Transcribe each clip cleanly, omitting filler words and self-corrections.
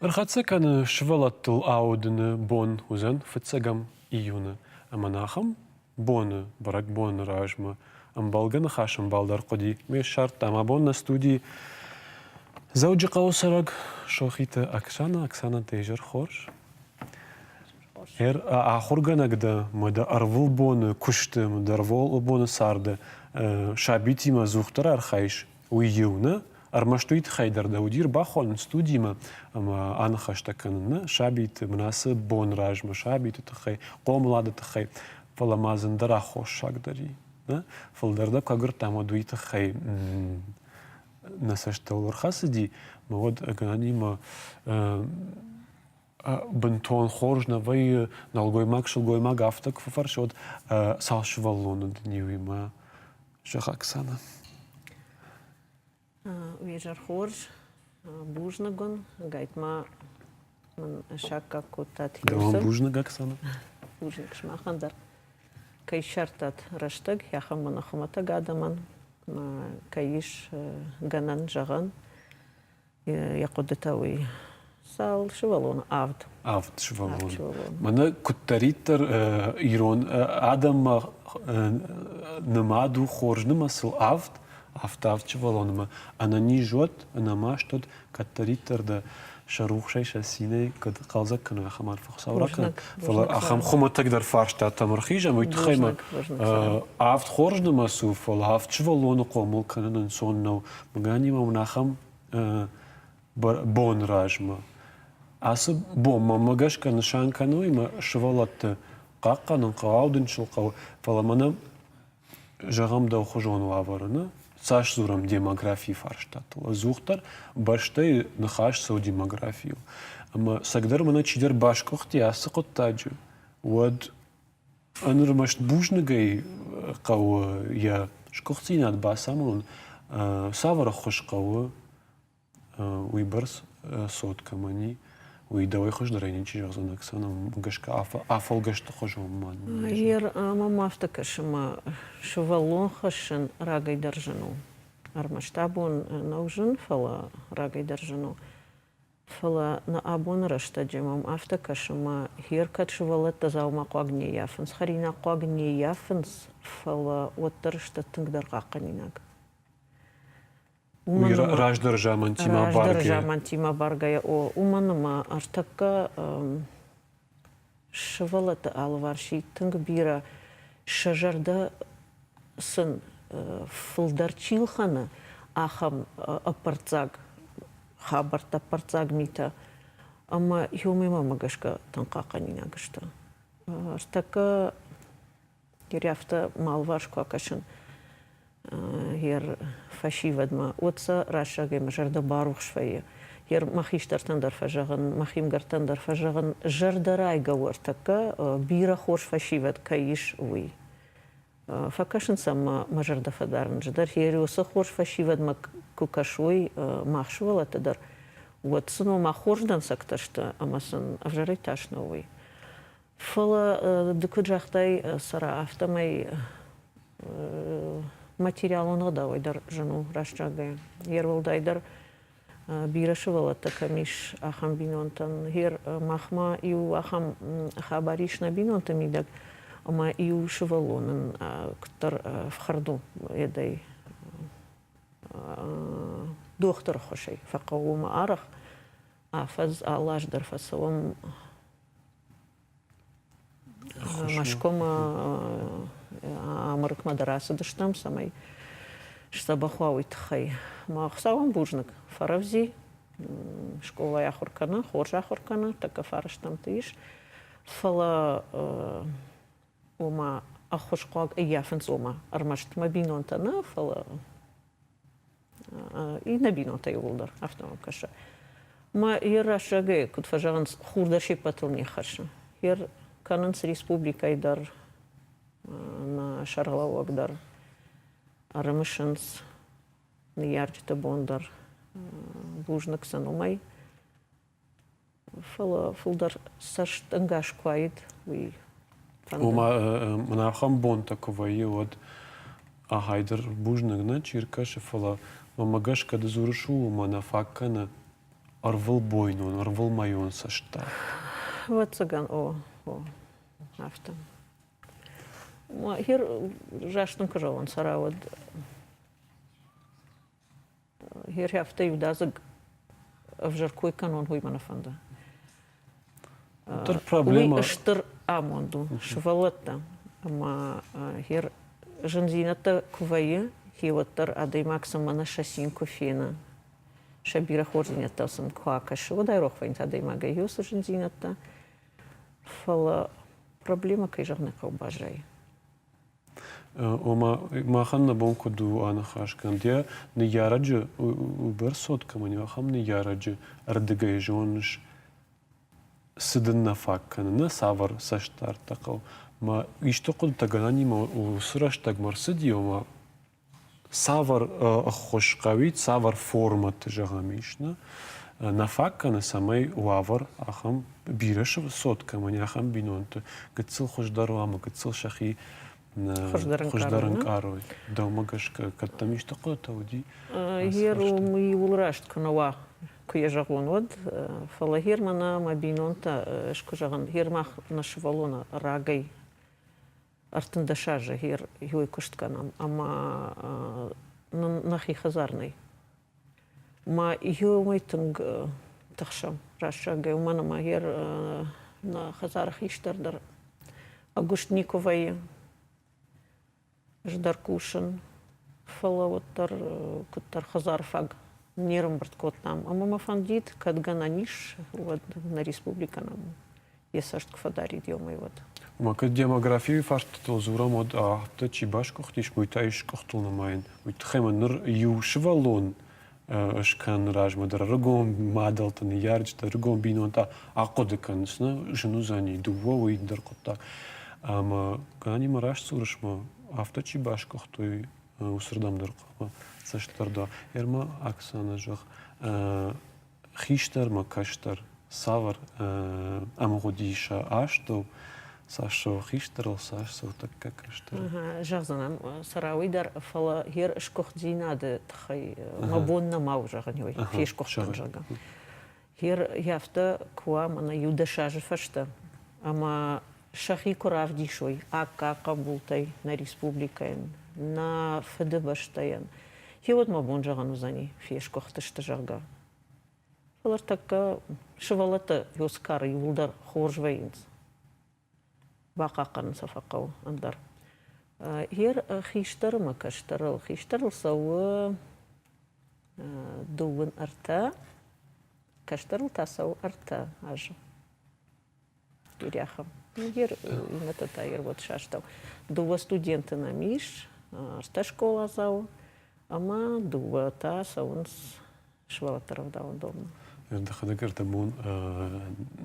Ӕрхӕццӕ кӕны сывӕллӕттыл аудыны бон уыдзӕн фыццӕгӕм июны ӕмӕ нӕ ахӕм боны бӕрӕгбоны размӕ ӕмбӕлгӕ ныхасӕмбал дӕр хъуыди. Ме ссардтам абон нӕ студийы Дзӕуджыхъӕуы цӕрӕг Сохиты Оксана. Оксана, дӕ изӕр хорз. Ахуыргӕнӕг дӕ мӕ дӕ ӕрвылбоны куысты, мӕ дӕ ӕрвылбоны царды сабитимӕ ӕдзухдӕр архайыс, уый иу нӕ, ӕрмӕст уый тыххӕй дӕр дӕ уыди ӕрбахонын студимӕ ӕмӕ аныхӕстӕ кӕнын нӕ сабиты, мын ацы бон размӕ сабиты тыххӕй, хъомылады тыххӕй, фӕлӕ ма дзы ӕндӕр аххосаг дӕр и. Нӕ? Фылдӕр дӕ куы агуырдтам, уӕд уый тыххӕй нӕ цӕстыл ӕрхӕцыди, мӕ уӕд гӕнӕнимӕ бынтон хорз нӕ вӕййы, нӕлгоймаг сылгоймаг афтӕ куы фӕфӕрсы, уӕд цал сывӕллоны дын и уыимӕ, зӕгъы Оксана. Уе зӕр хорз, бузныг уын, ӕгайтма мын саккаг кодтат. Дӕуӕн бузныг, Оксана. Бузныг сымахӕн дӕр. Кӕй ссардтат рӕстӕг, ахӕм мын хуымӕтӕг адӕмӕн кӕй ис гӕнӕн зӕгъӕн, йӕ хъуыдытӕ уый. Цал сывӕллоны? Авд. Авд сывӕллоны. Мӕнӕ куыддӕриддӕр ирон адӕммӕ нымад у хорз нымӕцыл авд, афтӕ авд сывӕллонмӕ ӕнӕниз уӕд, ӕнӕмаст уӕд, кӕддӕриддӕр дӕ сӕ рухсӕй, сӕ цинӕй кӕд хъӕлдзӕг кӕной, ахӕм арфӕ Хуыцау ракӕнӕд. Фӕлӕ ахӕм хуымӕтӕгдӕр фарстатӕм ӕрхизӕм, уый тыххӕй мӕ авд хорз нымӕц у, фӕлӕ авд сывӕллоны хъомыл кӕнын ӕнцон нӕу. Мыганимӕ мын ахӕм бон размӕ. Ацы бон мӕнмӕ гӕсгӕ нысан кӕной мӕ сывӕллӕтты хъахъхъӕнын хъӕуы, аудын сыл хъӕуы, фӕлӕ мӕнӕ зӕгъӕм дӕухуызон уавӕры нӕ цас дзурӕм демографийы фарстатыл. Ӕдзухдӕр бӕстӕйы ныхас цӕуы демографийыл. Ӕмӕ цӕгдӕр мӕнӕ чидӕр басгуыхти ацы хъуыддаджы, уӕд Ӕнӕрмӕст бузныгӕй хъӕуы йӕ сгуыхтдзинад бацамонын, цавӕр ӕххуыс хъӕуы, уыйбӕрц цот кӕмӕн и, уый дӕуӕй хуыздӕрӕй ничи зӕгъдзӕн, Оксана, гӕсгӕ афӕлгӕсты хуызон ма. Ер ӕмӕ ма афтӕ кӕсы, мӕ сывӕллон хӕссын рагӕй дӕр зын у. Ӕрмӕст абон нӕу зын, фӕлӕ рагӕй дӕр зын у. Фӕлӕ нӕ абоны рӕстӕджы мӕм афтӕ кӕсы, мӕ хер кӕд сывӕллӕттӕ дзаумахъуаг не ййафынц, хӕринагхъуаг не ййафынц, фӕлӕ уӕддӕр сты тынгдӕр хъахъхъӕнинаг. Уый раздӕры замантимӕ баргӕйӕ. Раздӕры замантимӕ баргӕйӕ, о, уымӕн ӕмӕ ӕртӕккӕ сывӕллӕтты алыварс и тынг бирӕ, сӕ зӕрдӕ сын фылдӕр чи лхӕны, ахӕм ӕппӕрццаг хабӕрттӕ, ӕппӕрццаг митӕ. Ӕмӕ иумӕ гӕсгӕ тынг хъахъхъӕнинаг сты. Ӕртӕккӕ Ирӕфтӕ ма алыварс куы акӕсын йе фӕсивӕдмӕ, уӕд сӕ рӕсӕгӕй мӕ зӕрдӕ барухс вӕййы. Йе мӕ хистӕртӕн дӕр фӕзӕгъын, мӕхи мгӕрттӕн дӕр фӕзӕгъын, зӕрдӕрайгӕ у ӕртӕккӕ бирӕ хорз фӕсивӕд кӕй ис, уый. Фӕкӕсын сӕм мӕ, мӕ зӕрдӕ фӕдарын дӕр. Йе хорз фӕсивӕдмӕ куы кӕсой мах сывӕллӕттӕ дӕр, уӕд сын ома хорз дӕнцӕгтӕ сты ӕмӕ сын ӕвзӕрӕй тас нӕу, уый. Фӕлӕ ды куыд загътай, Сара, афтӕмӕй материалон ӕгъдауӕй дӕр зын у рӕстӕгӕй. Йе уӕлдайдӕр бирӕ сывӕллӕттӕ кӕм ис, ахӕм бинонтӕн. Гъер махмӕ иу ахӕм хабар ис нӕ бинонты мидӕг, ӕмӕ иу сывӕллон ын куыддӕр ӕфхӕрд у йедӕй дохтыры ххуысӕй фӕхъӕуы уымӕ арӕх. Афӕдз алы аз дӕр фӕцӕуӕм Мӕскуымӕ, Амырыкмӕ дӕр ацыдыстӕм, цӕмӕй сдзӕбӕх уа, уый тыххӕй. Мӕ Хуыцауӕн бузныг, фӕрӕвдзи, скъолайы ахуыр кӕны, хорз ахуыр кӕны, тӕккӕ фарстӕмты ис. Фӕлӕ ома ӕххуысхъуаг ӕййафынц ома ӕрмӕст мӕ бинонтӕ нӕ, фӕлӕ иннӕ бинонтӕ иууылдӕр, афтӕ мӕм кӕсы. Мӕ йӕ рӕсӕгӕй, куыд фӕзӕгъынц, хур дӕр се ппӕтыл не ххӕссы. Йе кӕнынц республикӕйы дӕр, нӕ сӕргълӕууӕг дӕр, ӕрымысынц ныййарджыты бон дӕр. Бузныг сын уымӕй. Фӕлӕ фылдӕр цӕстӕнгас куы уаид, уый фӕнды. Ома, мын ахӕм бонтӕ куы вӕййы, уӕд ахайдӕр бузныг нӕ чи ркӕсы, фӕлӕ мӕмӕ гӕсгӕ ды дзурыс ууыл, мӕ нӕ фаг кӕны. Ӕрвылбойнон, ӕрвылмӕйон цӕстдард. Ӕвӕццӕгӕн, о, о, афтӕ. Хер раст нын куы зӕгъон, цӕра, уӕд хер афтӕ иудадзыг ӕвзӕр кой кӕнон, уый мӕ нӕ фӕнды. Стыр проблема. Уый стыр амонд у сывӕллӕттӕ ӕмӕ хер зындзинӕдтӕ куы вӕййы, хиуӕддӕр адӕймаг сын мӕнӕ сӕ цин куы фены, сӕ бирӕ хорздзинӕдтӕ сын куы акӕсы, уӕд айрох вӕййынц адӕймагӕй уыцы зындзинӕдтӕ. Фӕлӕ проблемӕ, кӕй зӕгъын ӕй хъӕуы, баззайы. Ома, махӕн нӕ бон куыд у аныхас кӕнын? Йӕ ныййарӕджы уыйбӕрц цот кӕмӕн и, ахӕм ныййарӕджы ӕрдыгӕй зоныс, цы дын нӕ фаг кӕны, нӕ цавӕр цӕстдард дӕ хъӕуы. Мӕ исты хъуыдытӕ гӕнӕнимӕ уыцы рӕстӕгмӕ ӕрцыди, ома цавӕр ӕххуыс хъӕуид, цавӕр формӕты, зӕгъӕм, ис, нӕ? Нӕ фаг кӕны, цӕмӕй уавӕр ахӕм бирӕ цот кӕмӕн и, ахӕм бинонты гыццыл хуыздӕр уа ӕмӕ гыццыл сӕхи хуыздӕр ӕнкъарой. Дӕумӕ гӕсгӕ, кӕд дӕм исты хъуыдытӕ уыди? Гер иууыл раст куы нӕ уа, куы йӕ зӕгъон, уӕд. Фӕлӕ гер мӕнӕ мӕ бинонтӕ, ӕз куы зӕгъын, гер мах нӕ сывӕллоны рагӕй 13 азы гер куыст кӕнӕм ӕмӕ нын нӕхи хӕдзар нӕй. Ма уымӕй тынг тыхсӕм рӕстӕгӕй, уымӕн ӕмӕ гер нӕ хӕдзары хистӕр дӕр ӕгуыст никуы вӕййы. Ӕз дӕр кусын, фӕлӕ уӕддӕр куыддӕр хӕдзары фаг не рӕмбырд кодтам. Ӕмӕ мӕ фӕндид, кӕд гӕнӕн ис, уӕд нӕ республикӕ нӕм йӕ цӕст куы фӕдарид уымӕй, уӕд. Ма кӕд демографийы фарстытыл дзурӕм, уӕд афтӕ чи басгуыхтис, уый та ис къуыхтыл нымайын. Уый тыххӕй мӕ ныр иу сывӕллон скӕныны размӕ дӕр ӕрыгон мадӕлтӕ, ныййарджытӕ, ӕрыгон бинонтӕ ахъуыды кӕнынц, нӕ зын уыдзӕни дыууӕ уый дӕр хъуыддаг. Ӕмӕ гӕнӕнимӕ раст дзурыс ма, афтӕ чи басгуыхт, уый уыцырдӕм дӕр хъуамӕ цӕстдард уа. Ӕрмӕ Оксана, зӕгъ, хистӕр ӕмӕ кӕстӕр цавӕр ӕмгъуыд ис сӕ астӕу, цас цӕуы хистӕрыл, цас цӕуы тӕккӕ кӕстӕрыл? Зӕгъдзынӕн сӕрауый дӕр, фӕлӕ йе сгуыхтдзинады тыххӕй мӕ бон нӕма у зӕгъын, уый фесгуыхтӕн, зӕгъгӕ. Гъер афтӕ куы уа мӕнӕ иу-дӕс азы фӕстӕ, ӕмӕ сӕхи куы равдисой аккаг хъӕбултӕй нӕ республикӕйӕн, нӕ Фыдыбӕстӕйӕн, гъеуӕд мӕ бон зӕгъӕн уыдзӕни, фесгуыхтысты, зӕгъгӕ. Фӕлӕ ӕртӕккӕ сывӕллӕттӕ уыцы кары иууылдӕр хорз вӕййынц. Бахъахъхъӕнын сӕ фӕхъӕуы ӕндӕр. Йе хистӕр ӕмӕ кӕстӕрыл. Хистӕрыл цӕуы 23, кӕстӕрыл та цӕуы 3 азы. Бирӕ ахӕм. Иннӕтӕ та йе састӕу. Дыууӕ студенты нӕм ис, ӕртӕ скъоладзауы ӕмӕ дыууӕ та цӕуынц сывӕллӕтты рӕвдауӕндонмӕ. Дӕхӕдӕг ӕрдӕбон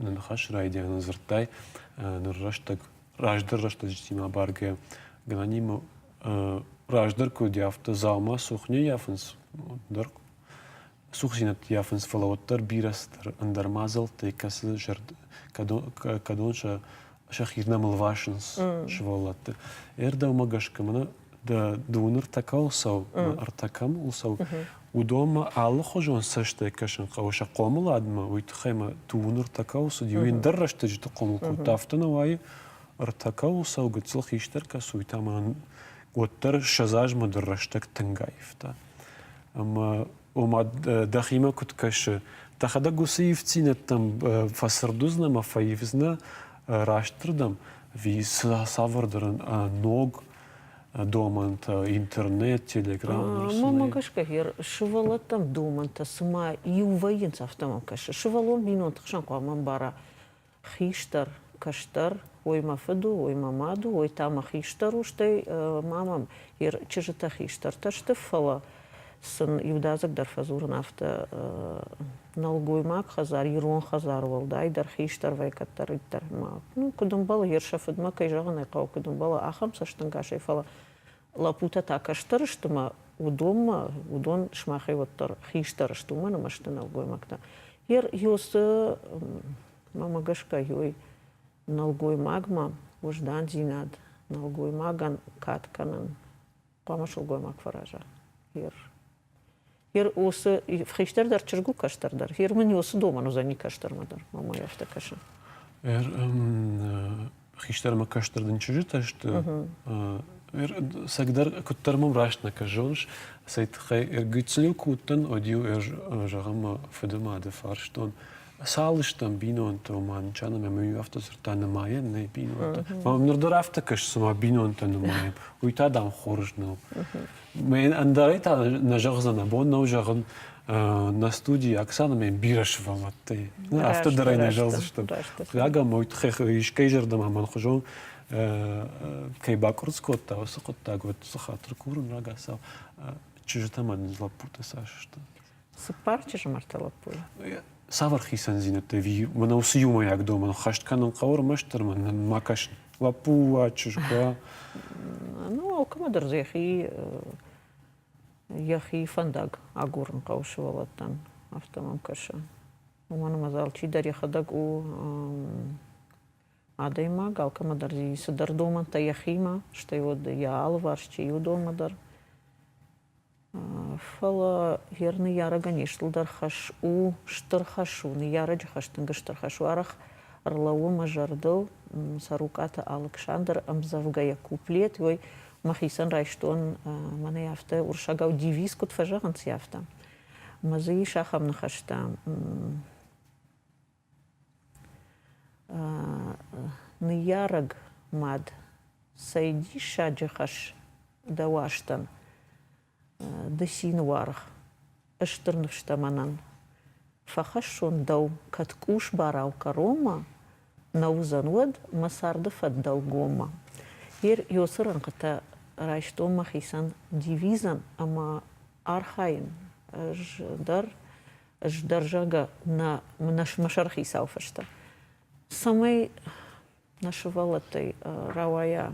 нӕ ныхасы райдианы дзырдтай, ныр рӕстӕг, раздӕр рӕстӕджытимӕ абаргӕ, гӕнӕнимӕ раздӕр куы уыди, афтӕ дзаума цух не ййафынц, дӕр цухдзинӕдтӕ ййафынц, фӕлӕ уӕддӕр бирӕ цыдӕр ӕндӕр мадзӕлттӕй, кӕцы кӕдон сӕ сӕхирдӕм ӕлвасынц сывӕллӕтты. Ӕрдӕумӕ гӕсгӕ мӕнӕ дыууын ӕртӕкӕуыл цӕуы, ӕртӕкӕмыл цӕуы, уыдонмӕ алыхуызон цӕстӕй кӕсын хъӕуы сӕ хъомыладмӕ, уый тыххӕй ма дыууын ӕртӕкӕуыл цыди, уый ӕндӕр рӕстӕджыты хъомыл кодта, афтӕ нӕ уайы, ӕртӕкӕуыл цӕуы гыццыл хистӕр кӕсы, уый та мӕнӕн уӕддӕр 20 азмӕ дӕр рӕстӕг тынг аивта. Ӕмӕ ома дӕхимӕ куыд кӕсы, дӕхӕдӕг уыцы ивддзинӕдтӕм фӕцырд уыдзынӕ ӕмӕ фӕивдзынӕ рӕстырдӕм, ӕви цавӕрдӕр ног домӕнтӕ, интернет, телеграм? Мӕнмӕ гӕсгӕ, сывӕллӕттӕм домӕнтӕ цыма иу вӕййынц, афтӕ мӕм кӕсы. Сывӕллон бинонты хсӕн хъуамӕ ӕмбара, хистӕр, кӕстӕр, ой мӕ фыд у, ой мӕ мад у, ой та мӕ хистӕр у, стӕй ма мӕм чызджытӕ хистӕртӕ сты, фӕлӕ сын иудадзыг дӕр фӕдзурын афтӕ нӕлгоймаг хӕдзар, ирон хӕдзар уӕлдайдӕр хистӕр вӕййы кӕддӕриддӕр. Ну, куыд ӕмбӕлы, йе сӕ фыдмӕ, кӕй зӕгъын ӕй хъӕуы, куыд ӕмбӕлы, ахӕм цӕстӕнгасӕй, фӕлӕ лӕппутӕ та кӕстӕр сты мӕ уыдонмӕ, уыдон сымахӕй уӕддӕр хистӕр сты, уымӕн ӕмӕ сты нӕлгоймӕгтӕ. Ер Ёсы мӕмӕ гӕсгӕ ёй нӕлгоймагмӕ уӕздандзинад, нӕлгоймагӕн кад кӕнын хъуамӕ сылгоймаг фӕраза. Ер. Ер уыцы хистӕр дӕр чызг у, кӕстӕр дӕр. Ер мын уыцы домӕн уыдзӕни кӕстӕрмӕ дӕр, мамӕ афтӕ кӕсы. Ер хистӕр ӕмӕ кӕстӕр дын чызджытӕ сты. Цӕгдӕр куыддӕр мӕм раст нӕ кӕсыс, цӕй тыххӕй ӕргыццыл куы уыдтӕн, уӕд-иу ӕз, зӕгъӕм, мӕ фыды мады фарстон, цал стӕм бинонтӕ, ома нчан ӕмӕ мӕм афтӕ дзырдта, нымайӕн нӕй бинонтӕ. Мӕм ныр дӕр афтӕ кӕсы, цыма бинонтӕ нымайӕм. Уый та, дам, хорз нӕу. Мӕ ӕндӕрӕй та нӕ зӕгъдзӕн, абон нӕу зӕгъын, нӕ студийы Оксана мӕ бирӕ сывӕллӕттӕй. Афтӕ дӕр ӕй нӕ зӕгъдзыстӕм. Хъыгагӕн, уый тыххӕй искӕй зӕрдӕмӕ мӕнхуызон кӕй бакъуырцц кодта, уыцы хъуыддаг, уӕд цы хатыр курын рагацау. Чызджытӕ ӕмӕ лӕппутӕ цас сты? Цыппар чызджы ӕмӕ ӕртӕ лӕппуйы. Цавӕр хицӕндзинӕдтӕ ӕви мӕнӕ уыцы иумӕйаг домӕн хӕст кӕнын хъӕуы ӕрмӕстдӕр мӕн ма кӕсын? Лӕппу уа, чызг уа? Ну, алкӕмӕ дӕр дзы йӕхи йӕхи фӕндаг агурын хъӕуы сывӕллӕттӕн, афтӕ мӕм кӕсы. Уымӕн ӕмӕ дзы алчидӕр йӕхӕдӕг у адӕймаг, алкӕмӕ дӕр дзы цыдӕр домӕнтӕ йӕхимӕ, стӕй уӕд йӕ алыварс чи, уыдонмӕ дӕр. Фӕлӕ йе ныййарӕгӕн истыл дӕр хӕс у, стыр хӕс у, ныййарӕджы хӕс тынг стыр хӕс у. Арӕх ӕрлӕууы мӕ зӕрдыл Цӕрукъаты Алыксандр ӕмдзӕвгӕйӕ куплет, уый мӕхицӕн райстон мӕнӕ афтӕ уырыссагау девиз куыд фӕзӕгъынц, афтӕ. Мӕ дзы ис ахӕм ныхӕстӕ. Ныййарӕг мад, цӕй диссаджы хӕс дӕ уарзтӕн, ды цины уаргъ, стыр ныфс дӕ мӕнӕн. Фӕхӕссон дӕу, кӕд къусбарау кӕронмӕ, нӕ уыдзӕн уӕд мӕ царды фӕд дӕлгоммӕ. Ер ёцы рӕнхъытӕ райстон мӕхицӕн девизӕн ӕмӕ архайын ӕз дӕр ӕз дӕр, зӕгъгӕ, нӕ мӕ сӕрыхицау фӕстӕ, цӕмӕй нӕ сывӕллӕттӕй рауайа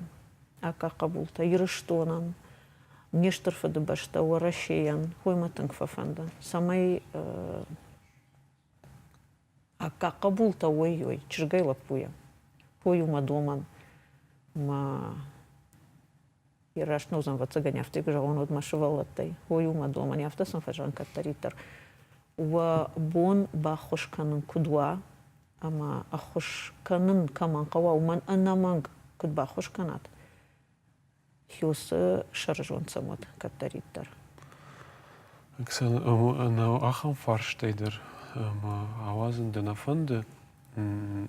аккаг хъӕбултӕ Ирыстонӕн, не стыр Фыдыбӕстӕ Уӕрӕсейӕн, уый мӕ тынг фӕфӕнды, цӕмӕй аккаг хъӕбултӕ уой, уой чызгӕй лӕппуйӕ. Уый у мӕ домӕн, мӕ Раст нӕ уыдзӕн, ӕвӕццӕгӕн, афтӕ куы зӕгъон, уӕд мӕ сывӕллӕттӕй. Уый у мӕ домӕн, афтӕ сын фӕзӕгъын кӕддӕриддӕр. Уӕ бон баххуыс кӕнын куыд уа, ӕмӕ ӕххуыс кӕнын кӕмӕн хъӕуа, уымӕн ӕнӕмӕнг куыд баххуыс кӕнат, уыцы сӕрызонд сӕм уӕд кӕддӕриддӕр. Оксана, ӕмӕ ахӕм фарстӕй дӕр ӕмӕ ауадзын дӕ нӕ фӕнды,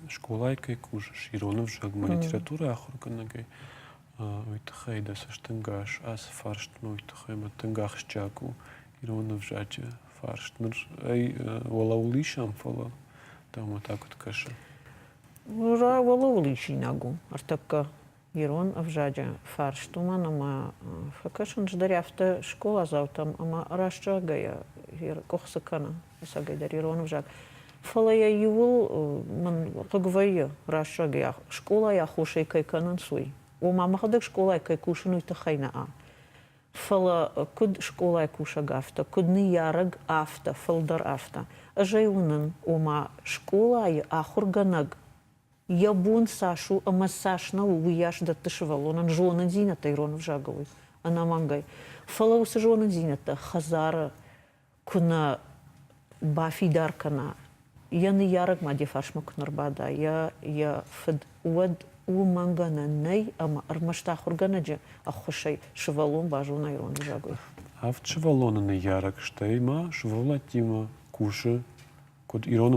скъолайы кӕй кусыс, ирон ӕвзагмӕ литературӕ ахуыргӕнӕгӕй, уый тыххӕй дӕ цӕстӕнгас ацы фарстмӕ, уый тыххӕй мӕ тынг ахсджиаг у ирон ӕвзаджы фарст. Ныр ӕй уӕлӕуыл исӕм, фӕлӕ дӕумӕ та куыд кӕсы? Уӕлӕуыл исинаг у ӕртӕккӕ ирон ӕвзаджы фарст, уымӕн ӕмӕ фӕкӕсын дӕр афтӕ скъоладзаутӕм ӕмӕ раст зӕгъгӕйӕ къуыхцы кӕны ӕцӕгӕйдӕр ирон ӕвзаг. Фӕлӕ йӕ иууыл мын хъыг вӕййы, раст зӕгъгӕйӕ, скъолайы аххосӕй кӕй кӕнынц, уый. Ома мӕхӕдӕг скъолайы кӕй кусын, уый тыххӕй нӕ. Фӕлӕ куыд скъолайы кусӕг афтӕ, куыд ныййарӕг афтӕ, фылдӕр афтӕ. Ӕз ӕй уынын, ома скъолайы ахуыргӕнӕг йӕ бон цас у ӕмӕ цас нӕу, уыйас дӕтты сывӕллонӕн зонындзинӕдтӕ ирон ӕвзагыл, ӕнӕмӕнгӕй. Фӕлӕ уыцы зонындзинӕдтӕ хӕдзары куы нӕ бафидар кӕна, йӕ ныййарӕг ма де фарсмӕ куы нӕ рбада, йӕ, йӕ фыд, уӕд уымӕн гӕнӕн нӕй ӕмӕ ӕрмӕст ахуыргӕнӕджы ӕххуысӕй сывӕллон базона ирон ӕвзаг. Авд сывӕллоны ныййарӕг, стӕй ма сывӕллӕттимӕ кусы куыд ирон,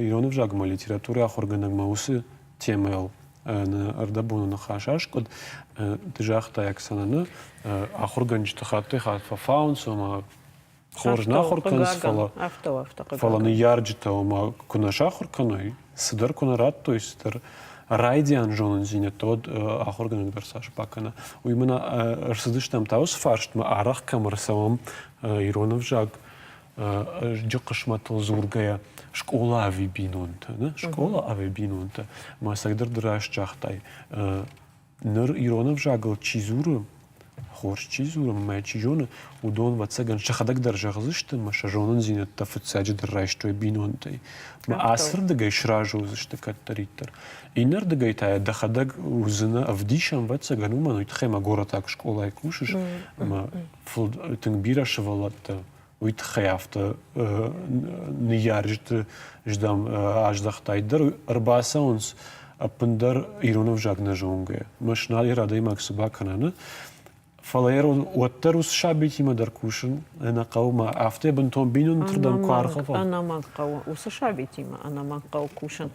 ирон ӕвзагмӕ литературӕ ахуыргӕнӕгмӕ уыцы темӕйыл ӕрдӕбоны ныхас аскъуыд. Ды загътай, Оксана, ахуыргӕнджыты хаттӕй-хатт фӕфауынц, ома хорз нӕ ахуыр кӕнынц, фӕлӕ, фӕлӕ ныййарджытӕ ома куы нӕ сахуыр кӕной, цыдӕр куы нӕ радтой, цыдӕр райдиан зонындзинӕдтӕ, уӕд ахуыргӕнӕг дӕр цас бакӕна. Уый мын ӕрцыдыстӕм та уыцы фарстмӕ, арӕх кӕм ӕрцӕуӕм ирон ӕвзаг джы хъысмӕтыл дзургӕйӕ, скъола ӕви бинонтӕ, не? Скъола ӕви бинонтӕ. Мӕ цӕгдӕр ды раст загътай. Ныр ирон ӕвзагыл чи дзуры, хорз чи дзуры мӕ чи зоны, уыдон, ӕвӕццӕгӕн, сӕхӕдӕг дӕр зӕгъдзысты ӕмӕ сӕ зонындзинӕдтӕ фыццаджыдӕр райстой бинонтӕй. Мӕ ацырдыгӕй сразы уыдзысты кӕддӕриддӕр. Иннӕрдыгӕй та дӕхӕдӕг уыдзынӕ ӕвдисӕн, ӕвӕццӕгӕн, уымӕн уый тыххӕй ӕмӕ горӕтаг скъолайы кусыс ӕмӕ тынг бирӕ сывӕллӕттӕ. Уый тыххӕй афтӕ ныййарджыты здӕм аздӕхтаид дӕр ӕрбацӕуынц ӕппындӕр ирон ӕвзаг нӕ зонгӕйӕ. Мӕ адӕймаг цы бакӕна, нӕ? Фӕлӕ уӕддӕр уыцы сабитимӕ дӕр кусын ӕнӕ хъӕуы ма афтӕ бынтон бинонтырдӕм куы аргъӕвӕм. Ӕнӕмӕнг хъӕуы уыцы сабитимӕ ӕнӕмӕнг хъӕуы кусын.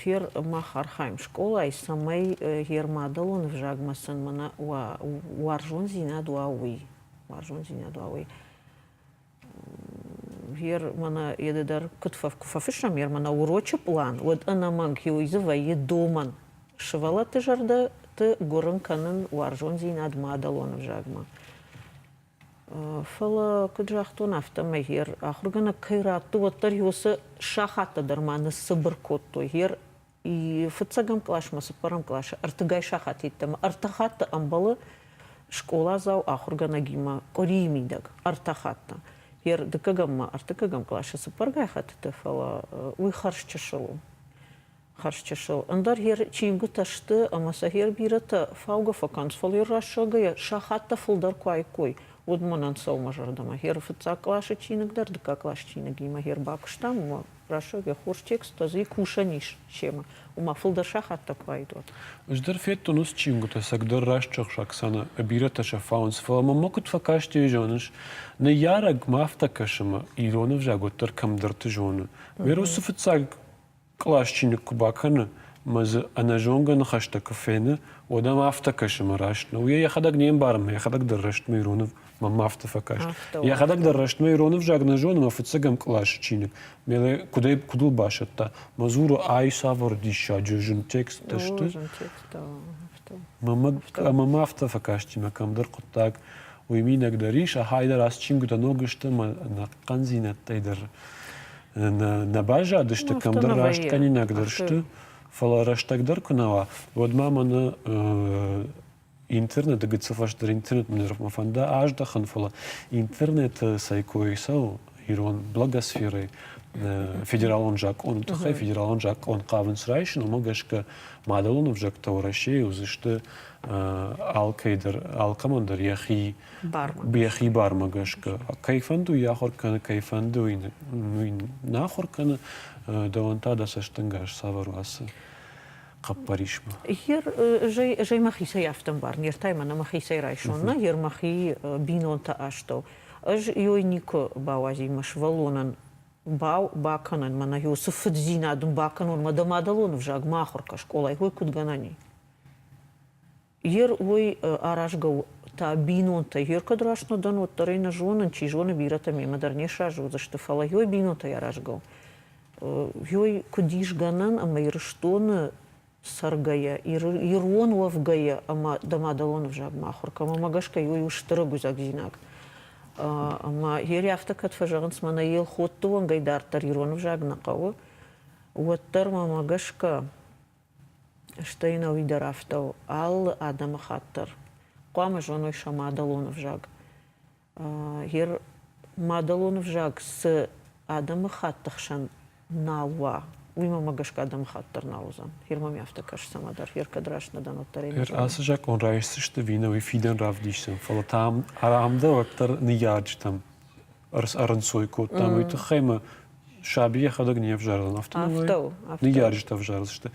Гер мах архайӕм скъолайы, цӕмӕй гер мадӕлон ӕвзагмӕ сын мӕнӕ уарзондзинад уа, уый. Уарзондзинад уа, уый. Гер мӕнӕ еды дӕр куыд фӕфыссӕм, ер мӕнӕ урочы пълан, уӕд ӕнӕмӕнг иу дзы вӕййы домӕн сывӕллӕтты зӕрдӕты гуырын кӕнын уарзондзинад мадӕлон ӕвзагмӕ. Фӕлӕ, куыд загътон, афтӕмӕй гер ахуыргӕнӕг кӕй радты, уӕддӕр уыцы сахаттӕ дӕр ма ныццыбыр кодтой. Гер фыццӕгӕм къласмӕ, цыппӕрӕм къласы ӕртыгай сахат йеддӕмӕ ӕртӕ хатты ӕмбӕлы скъоладзау ахуыргӕнӕгимӕ къуырийы мидӕг ӕртӕ хатты. Гер дыккӕгӕммӕ ӕртыккӕгӕм къласы цыппӕргай хӕттыты, фӕлӕ уый хӕрз чысыл у. Хӕрзчысыл. Ӕндӕр йе чингуытӕ сты ӕмӕ сӕ йе бирӕтӕ фаугӕ фӕкӕнынц, фӕлӕ йе рӕсугъдӕй сахаттӕ фылдӕр куы аиккой, уӕд мӕнӕн цӕуы мӕ зӕрдӕмӕ. Йе фыццаг къласы чиныг дӕр дыккаг къласы чиныгимӕ йе рбакуыстам ӕмӕ рӕсугъдӕй хорз тексттӕ дзы кусӕн ис семӕ. Ома фылдӕр сахаттӕ куы уаид, уӕд. Ӕз дӕр федтон уыцы чингуытӕ, цӕгдӕр раст зӕгъыс, Оксана, бирӕтӕ сӕ фауынц, фӕлӕ мӕнмӕ куыд фӕкасти, зоныс, ныййарӕг ма афтӕ кӕсы ӕмӕ ирон ӕвзаг уӕддӕр кӕмдӕрты зоны. Ме уыцы фыццаг кълас чиныг куы бакӕны ӕмӕ дзы ӕнӕзонгӕ ныхӕстӕ куы фены, уӕд ӕм афтӕ кӕсы ӕмӕ раст нӕу. Йӕ йӕхӕдӕг не мбары ӕмӕ йӕхӕдӕг дӕр рӕстмӕ ирон мӕм афтӕ фӕкаст. Йӕхӕдӕг дӕр рӕстмӕ ирон ӕвзаг нӕ зоны ӕмӕ фыццӕгӕм къласы чиныг мӕ куыдӕй куыд ыл басӕтта, мӕ дзуры, ай цавӕр диссаджы зын тексттӕ сты. Ӕмӕ мӕ афтӕ фӕкасти мӕ кӕмдӕр хъуыддаг уый мидӕг дӕр ис, ахай дӕр ацы чингуытӕ ног сты ӕмӕ ӕнӕхъӕндзинӕдтӕй дӕр нӕ баззадысты, кӕмдӕр растгӕнинаг дӕр сты, фӕлӕ рӕстӕг дӕр куы нӕ уа, уӕд ма мӕнӕ интернеты гыццыл фӕстӕдӕр интернетмӕ фӕнда аздӕхын, фӕлӕ интернеты цӕй кой цӕуы ирон блогосферӕйы федералон закъоны тыххӕй федералон закъон хъавынц райсын, уымӕ гӕсгӕ мадӕлон ӕвзӕгтӕ Уӕрӕсейы уыдзысты алкӕй дӕр, алкӕмӕн дӕр йӕхи йӕхи бармӕ гӕсгӕ. Кӕй фӕнды, уый ахуыр кӕны, кӕй фӕнды, уый нӕ ахуыр кӕны. Дӕуӕн та дӕ цӕстӕнгас цавӕр у ацы хъӕппӕрисмӕ? Ер ӕз мӕхицӕй афтӕ ӕмбарын, ер та мӕнӕ мӕхицӕй райсон, нӕ, ер мӕхи бинонтӕ астӕу. Ӕз ёй никуы бауадзин мӕ сывӕллонӕн бакӕнӕн, мӕнӕ цы фыддзинад ын бакӕнон, мӕ дӕ мадӕлон ӕвзаг ма ахуыр кӕ скъолайы, уый куыд гӕнӕн и? Ер уой аразгӕ у та бинонтӕ. Ер кӕд раст нӕ дӕн, уӕддӕр ӕй нӕ зонын, чи зоны, бирӕтӕ мемӕ дӕр не сразы уыдзысты, фӕлӕ ёй бинонтӕй аразгӕ у. Ёй куыд ис гӕнӕн ӕмӕ Ирыстоны цӕргӕйӕ, ирон уӕвгӕйӕ ӕмӕ дӕ мадӕлон ӕвзагмӕ ахуыр кӕн, уымӕ гӕсгӕ ёй у стыр ӕгуыдзӕгдзинад. Ӕмӕ ери афтӕ кӕд фӕзӕгъынц, мӕнӕ Елхотты уӕнгӕй дарддӕр ирон ӕвзаг нӕ хъӕуы, уӕддӕр мӕмӕ гӕсгӕ Стӕй ӕнӕуи дӕр афтӕ у, алы адӕмыхатт дӕр хъуамӕ зоной сӕ мадӕлон ӕвзаг. Йе мадӕлон ӕвзаг цы адӕмыхатты хсӕн нал уа, уый мӕмӕ гӕсгӕ адӕмыхатт дӕр нал уыдзӕн. Йер мӕм афтӕ кӕсы цӕмӕдӕр, йер кӕд раст нӕ дӕн, уӕддӕр ӕй нӕ зонын. Ацы закъон райсдзысты ӕви нӕ, уый фидӕн равдисдзӕн, фӕлӕ та ам дӕр уӕддӕр ныййарджытӕм ӕрӕнцой кодтам, уый тыххӕй мӕ саби йӕхӕдӕг не взардзӕн, афтӕ Афтӕ у. Ныййарджытӕ ӕвзардзысты.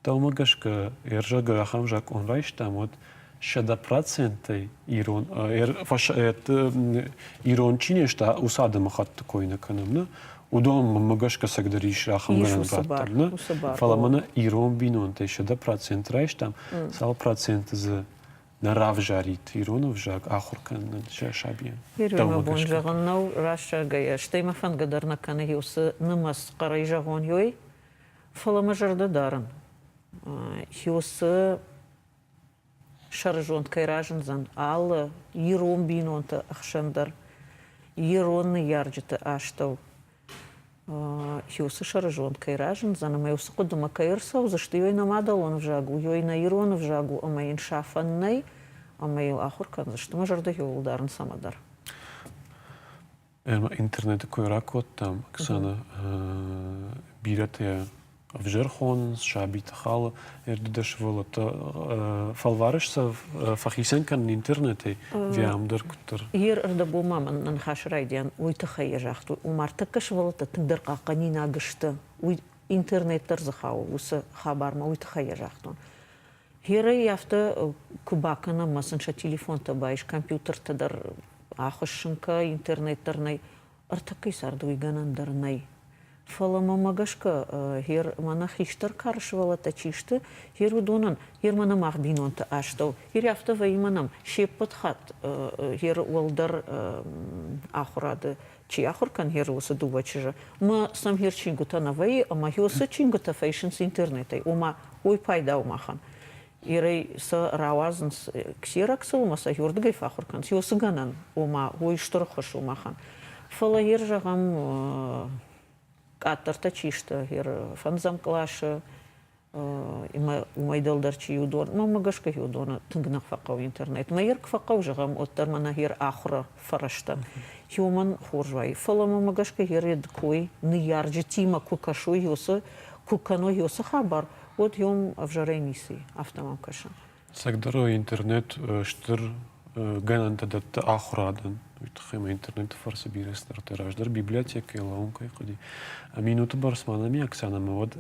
Дӕумӕ гӕсгӕ, ӕрзӕгӕ ахӕм закъон райстам, уӕд 100%-ӕй ирон ирон чи не сты, уыцы адӕмыхатты кой нӕ кӕнӕм, нӕ? Уыдонмӕ гӕсгӕ цӕгдӕр ис ахӕм гӕнӕн раттӕм, нӕ? Фӕлӕ мӕнӕ ирон бинонтӕй 100% райстам, цал проценты дзы нӕ равзарид ирон ӕвзаг ахуыр кӕнынӕн сӕ сабийӕн? Ирон бон зӕгъын нӕу раст зӕгъгӕйӕ, стӕй мӕ фӕндгӕ дӕр нӕ кӕны уыцы нымӕц хъӕрӕй зӕгъон ёй, фӕлӕ мӕ зӕрдӕ дарын, уыцы сӕрызонд кӕй разындзӕн алы ирон бинонты ӕхсӕн дӕр, ирон ныййарджыты астӕу. Уыцы сӕрызонд кӕй разындзӕн ӕмӕ уыцы хъуыдымӕ кӕй ӕрцӕудзысты, ёй нӕ мадӕлон ӕвзаг у, ёй нӕ ирон ӕвзаг у ӕмӕ йын сафӕн нӕй, ӕмӕ йыл ахуыр кӕндзысты. Мӕ зӕрдӕ иуыл дарын цӕмӕдӕр. Ӕмӕ интернеты кой ракодтам, Оксана, бирӕтӕ. Ӕвзӕр хонынц, сабиты халы ӕрдыдӕ сывӕллӕттӕ фӕлварыс сӕ фӕхицӕн кӕнын интернетӕй, ам дӕр куыддӕр? Йе рдӕбон ма мын ныхасы райдиан уый тыххӕй йӕ загътой, ома ӕртӕккӕ сывӕллӕттӕ тынгдӕр хъахъхъӕнинаг сты. Уый интернет дӕр дзы хауы уыцы хабармӕ, уый тыххӕй йӕ загътон. Херӕй афтӕ куы бакӕнӕм ӕмӕ сын сӕ телефонтӕ байс, компьютертӕ дӕр ахуыссын кӕ, интернет дӕр нӕй, ӕртӕккӕйы царды уый гӕнӕн дӕр нӕй. Фӕлӕ мӕмӕ гӕсгӕ, гъер мӕнӕ хистӕр кары сывӕллӕттӕ чи сты, гъер уыдонӕн, гъер мӕнӕ мах бинонты астӕу, гъер афтӕ вӕййы мӕнӕм се ппӕт хатт гъер уӕлдӕр ахуырады чи ахуыр кӕны, гъер уыцы дыууӕ чызджы, мӕ сӕм гъер чингуытӕ нӕ вӕййы ӕмӕ уыцы чингуытӕ фӕисынц интернетӕй, ома уый пайда у махӕн. Ирӕй сӕ рауадзынц ксероксыл ӕмӕ сӕ уырдыгӕй фӕахуыр кӕнынц. Уыцы гӕнӕн, ома, уый стыр ӕххуыс у махӕн. Фӕлӕ ир, зӕгъӕм, къаддӕртӕ чи сты, ир фӕндзӕм къласы, ӕмӕ уымӕй дӕлдӕр чи уыдон, мӕнмӕ гӕсгӕ уыдоны тынг нӕ фӕхъӕуы интернет. Мӕ ир куы фӕхъӕуы, зӕгъӕм, уӕддӕр мӕнӕ ир ахуыры фӕрӕзтӕ. Уымӕн хорз вӕййы. Фӕлӕ мӕнмӕ гӕсгӕ ир йӕ кой ныййарджытимӕ куы кӕсой, уыцы куы кӕной уыцы хабар, уӕд йом ӕвзӕрӕй ницы и, афтӕ мӕм кӕсы. Цӕгдӕр интернет стыр гӕнӕнтӕ дӕтты ахуырадӕн. Уый тыххӕй ма интернеты фӕрцы бирӕ цыдӕртӕ раздӕр библиотекӕйы лӕууын кӕй хъуыди. Минуты бӕрц ма нӕм и Оксанӕмӕ, уӕд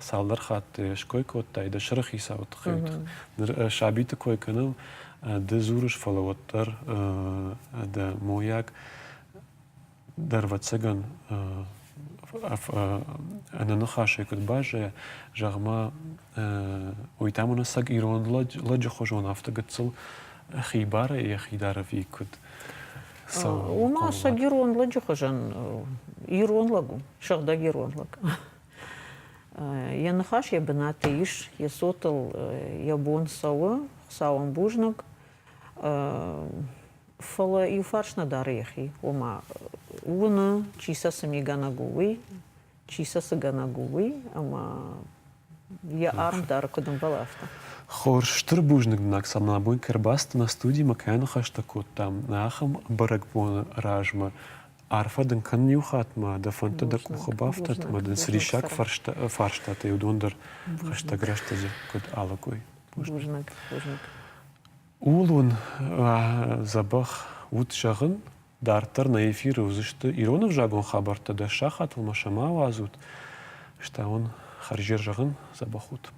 цалдӕр хатты ской кодтай дӕ сӕры хицауы тыххӕй. Ныр сабиты кой кӕнӕм, ды дзурыс, фӕлӕ уӕддӕр дӕ мойаг дӕр, ӕвӕццӕгӕн, ӕнӕныхасӕй куыд баззайа, зӕгъ-ма, уый та мын ӕцӕг ирон лӕджы хуызон афтӕ гыццыл хибарӕй йӕхи дӕр ӕви куыд цӕуы? Уымӕ ӕцӕг ирон лӕджы хуызӕн ирон лӕг у, сыгъдӕг ирон лӕг. Йӕ ныхас йӕ бынаты ис, йӕ цотыл йӕ бон цӕуы, Хуыцауӕн бузныг. Фӕлӕ иу фарс нӕ дары йӕхи, ома уыны, чи сӕ цы мигӕнӕг у, уый, чи сӕ цы гӕнӕг у, уый, ӕмӕ йӕ арм дары, куыд ӕмбӕлы, афтӕ. Хорз, стыр бузныг дын, Оксана, абон кӕй ӕрбацыдтӕ нӕ студимӕ, кӕй аныхӕстӕ кодтам ахӕм бӕрӕгбоны размӕ. Арфӕ дын кӕнын иу хатт ма, дӕ фӕндтӕ дӕ къухы бафтӕд ӕмӕ дын цы риссаг фарстатӕ уыдон дӕр хӕстӕг рӕстӕджы куыд алыг уой. Бузныг, бузныг. Ууыл уын дзӕбӕх ут зӕгъын, дарддӕр нӕ эфиры уыдзысты ирон ӕвзагон хабӕрттӕ дӕс сахатыл ма сӕ ма ауадзут, стӕй уын хӕрзӕр зӕгъын, дзӕбӕх ут.